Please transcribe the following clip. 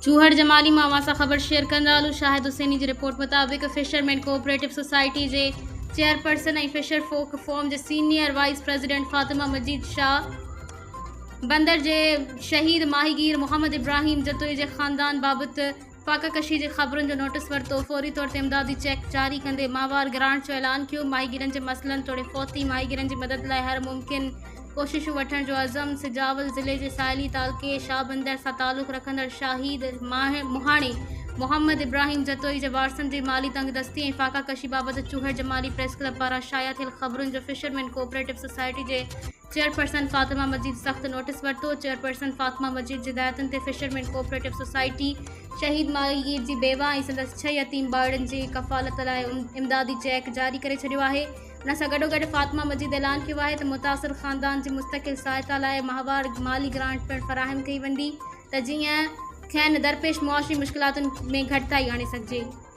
چوهڙ جمالي مان اوهان سان خبر شيئر ڪندا هلون شاهد حسيني جي رپورٽ مطابق فشرمين ڪوآپريٽو سوسائٽي جي چيئرپرسن ۽ فشر فوڪ فورم جي senior vice president Fatima Majeed Shah Bandar جي شهيد ماهيگير محمد ابراهيم جتوئي جي خاندان بابت فاقه ڪشي جي خبرن جو نوٽيس ورتو فوري طور تي امدادي چيڪ جاري ڪندي ماهوار گرانٽ جو اعلان ڪيو ماهيگيرن جي مسئلن توڙي فوتي ماهيگيرن جي مدد لاء هر ممڪن ڪوششون وٺڻ جو عزم، سجاول ضلعي جي ساحلي تعلقي شاهبندر سان تعلق رکندڙ شاهيد مهاڻي محمد ابراهيم جتوئي جي وارثن جي مالي تنگدستي ۽ فاقه ڪشي بابت چوهڙ جمالي پريس ڪلب پاران شايع ٿيل خبرن جو فشرمين ڪوآپريٽو سوسائٽي جي چيئرپرسن فاطمه مجيد سخت نوٽيس ورتو، چيئرپرسن فاطمه مجيد جي هدايتن تي فشرمين ڪوآپريٽو سوسائٽي شهيد ماهيگير جي بيواهه ۽ سندس ڇهه يتيم ٻارڙن جي ڪفالت لاء امدادي چيڪ جاري ڪري ڇڏيو آهي. ان سان گڏوگڏ فاطمه مجيد اعلان ڪيو آهي ته متاثر خاندان جي مستقل سهائتا لاء ماهوار مالي گرانٽ پڻ فراهم ڪئي ويندي ته جيئن کين درپيش معاشي مشڪلاتن ۾ گهٽتائي آڻي سگهجي.